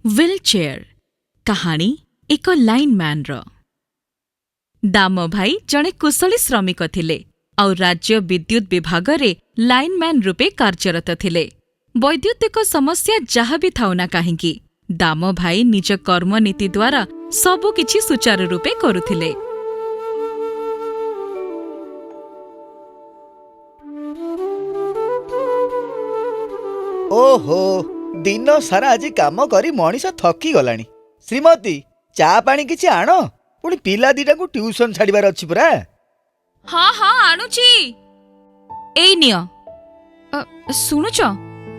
Wheel chair କାହାଣୀ ଏକ ଲାଇନମ୍ୟାନର। ଦାମ ଭାଇ ଜଣେ କୁଶଳୀ ଶ୍ରମିକ ଥିଲେ ଆଉ ରାଜ୍ୟ ବିଦ୍ୟୁତ୍ ବିଭାଗରେ ଲାଇନମ୍ୟାନ ରୂପେ କାର୍ଯ୍ୟରତ ଥିଲେ। ବୈଦ୍ୟୁତିକ ସମସ୍ୟା ଯାହା ବି ଥାଉ ନା କାହିଁକି, ଦାମ ଭାଇ ନିଜ କର୍ମନୀତି ଦ୍ୱାରା ସବୁକିଛି ସୁଚାରୁ ରୂପେ କରୁଥିଲେ। ଓହୋ, ଦିନ ସାରା ଆଜି କାମ କରି ମଣିଷ ଥକି ଗଲାଣି। ଶ୍ରୀମତୀ, ଚା ପାଣି କିଛି ଆଣ। ପୁଣି ପିଲା ଦିଟାଙ୍କୁ ଟ୍ୟୁସନ ଛାଡିବାର ଅଛି ପରା। ହଁ ହଁ, ଆଣୁଛି, ଏଇ ନିଅ। ଶୁଣୁଛ,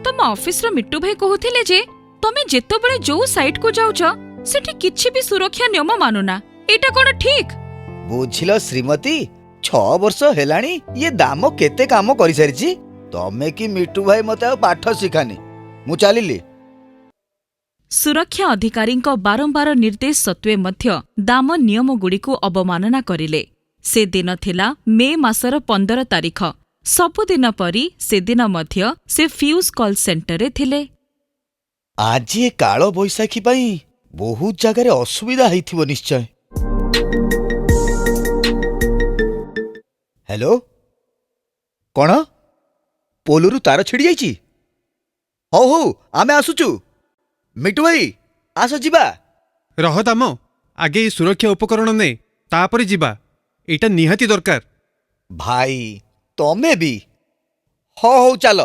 ତମ ଅଫିସର ମିଟୁ ଭାଇ କହୁଥିଲେ ଯେ ତମେ ଯେତେବେଳେ ଯୋଉ ସାଇଟକୁ ଯାଉଛ, ସେଠି କିଛି ବି ସୁରକ୍ଷା ନିୟମ ମାନୁନା। ଏଇଟା କଣ ଠିକ୍? ବୁଝିଲ ଶ୍ରୀମତୀ, 6 ବର୍ଷ ହେଲାଣି ଇଏ ଦାମ କେତେ କାମ କରିସାରିଛି। ତମେ କି ମିଟୁ ଭାଇ ମତେ ଆଉ ପାଠ ଶିଖାନି। ମୁଁ ଚାଲିଲି। ସୁରକ୍ଷା ଅଧିକାରୀଙ୍କ ବାରମ୍ବାର ନିର୍ଦ୍ଦେଶ ସତ୍ତ୍ୱେ ମଧ୍ୟ ଦାମ ନିୟମଗୁଡ଼ିକୁ ଅବମାନନା କରିଲେ। ସେ ଦିନ ଥିଲା ମେ ମାସର 15 ତାରିଖ। ସବୁଦିନ ପରି ସେଦିନ ମଧ୍ୟ ସେ ଫ୍ୟୁଜ୍ କଲ୍ ସେଣ୍ଟରରେ ଥିଲେ। ଆଜି ଏ କାଳ ବୈଶାଖୀ ପାଇଁ ବହୁତ ଜାଗାରେ ଅସୁବିଧା ହେଇଥିବ ନିଶ୍ଚୟ। ହ୍ୟାଲୋ, କଣ ପୋଲରୁ ତାର ଛିଡ଼ି ଯାଇଛି? ହଉ ହଉ, ଆମେ ଆସୁଛୁ। ମିଟୁ ଭାଇ, ଆସ ଯିବା। ରହ ଦାମ, ଆଗେ ଏଇ ସୁରକ୍ଷା ଉପକରଣ ନେ, ତାପରେ ଯିବା। ଏଇଟା ନିହାତି ଦରକାର। ଭାଇ, ତମେ ବି। ହଉ ହଉ, ଚାଲ।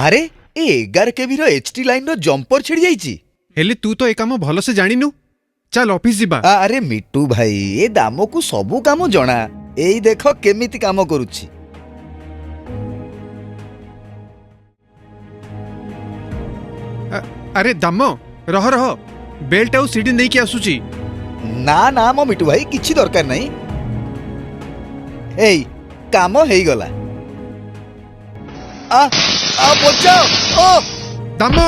ଆରେ, ଏ 11 କେଭିର ଏଚ୍ ଟି ଲାଇନର ଜମ୍ପର ଛିଡ଼ି ଯାଇଛି। ହେଲେ ତୁ ତ ଏ କାମ ଭଲସେ ଜାଣିନୁ। ଚାଲ, ଅଫିସ ଯିବା। ଆରେ ମିଟୁ ଭାଇ, ଏ ଦାମକୁ ସବୁ କାମ ଜଣା। ଏଇ ଦେଖ କେମିତି କାମ କରୁଛି। ଆରେ ଦାମ, ରହ ରହ, ବେଲ୍ଟ ଆଉ ସିଡି ନେଇକି ଆସୁଛି। ନା ନା ମୋ ମିଟୁ ଭାଇ, କିଛି ଦରକାର ନାହିଁ। ଏଇ କାମ ହେଇଗଲା। ଆ ଆ, ବଚାଅ ଓ! ଦାମ!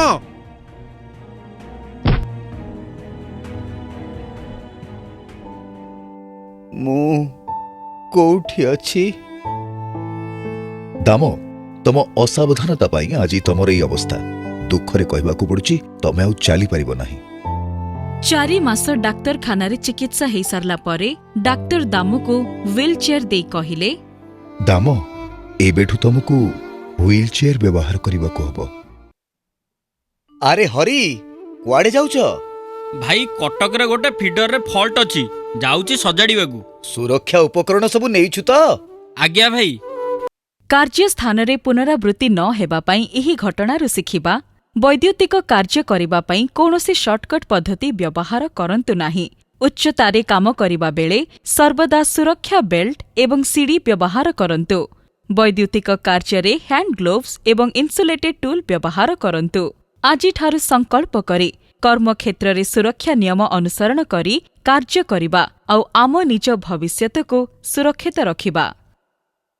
ମୁଁ କୋଉଠି ଅଛି? ଦାମ, ତମ ଅସାବଧାନତା ପାଇଁ ଆଜି ତମର ଏଇ ଅବସ୍ଥା। ଦୁଃଖରେ କହିବାକୁ ପଡୁଛି, ତମେ ଆଉ ଚାଲିପାରିବ ନାହିଁ। 4 ମାସ ଡାକ୍ତରଖାନାରେ ଚିକିତ୍ସା ହେଇସାରିଲା ପରେ ଡାକ୍ତର ଦାମକୁ ହ୍ୱିଲ୍ ଚେୟାର ଦେଇ କହିଲେ, ଦାମ, ଏବେଠୁ ତମକୁ ହ୍ୱିଲ୍ ଚେୟାର ବ୍ୟବହାର କରିବାକୁ ହବ। ଆରେ ହରି, କୁଆଡେ ଯାଉଛ? ଭାଇ, କଟକରେ ଗୋଟେ ଫିଡରରେ ଫଲ୍ଟ ଅଛି, ଯାଉଛି ସଜାଡ଼ିବାକୁ। ସୁରକ୍ଷା ଉପକରଣ ସବୁ ନେଇଛୁ ତ? ଆଜ୍ଞା ଭାଇ। କାର୍ଯ୍ୟସ୍ଥାନରେ ପୁନରାବୃତ୍ତି ନ ହେବା ପାଇଁ ଏହି ଘଟଣାରୁ ଶିଖିବା। ବୈଦ୍ୟୁତିକ କାର୍ଯ୍ୟ କରିବା ପାଇଁ କୌଣସି ସର୍ଟକଟ୍ ପଦ୍ଧତି ବ୍ୟବହାର କରନ୍ତୁ ନାହିଁ। ଉଚ୍ଚତାରେ କାମ କରିବା ବେଳେ ସର୍ବଦା ସୁରକ୍ଷା ବେଲ୍ଟ ଏବଂ ସିଡ଼ି ବ୍ୟବହାର କରନ୍ତୁ। ବୈଦ୍ୟୁତିକ କାର୍ଯ୍ୟରେ ହ୍ୟାଣ୍ଡ ଗ୍ଲୋଭ୍ସ ଏବଂ ଇନ୍ସୁଲେଟେଡ୍ ଟୁଲ୍ ବ୍ୟବହାର କରନ୍ତୁ। ଆଜିଠାରୁ ସଂକଳ୍ପ କରି କର୍ମକ୍ଷେତ୍ରରେ ସୁରକ୍ଷା ନିୟମ ଅନୁସରଣ କରି କାର୍ଯ୍ୟ କରିବା ଆଉ ଆମ ନିଜ ଭବିଷ୍ୟତକୁ ସୁରକ୍ଷିତ ରଖିବା।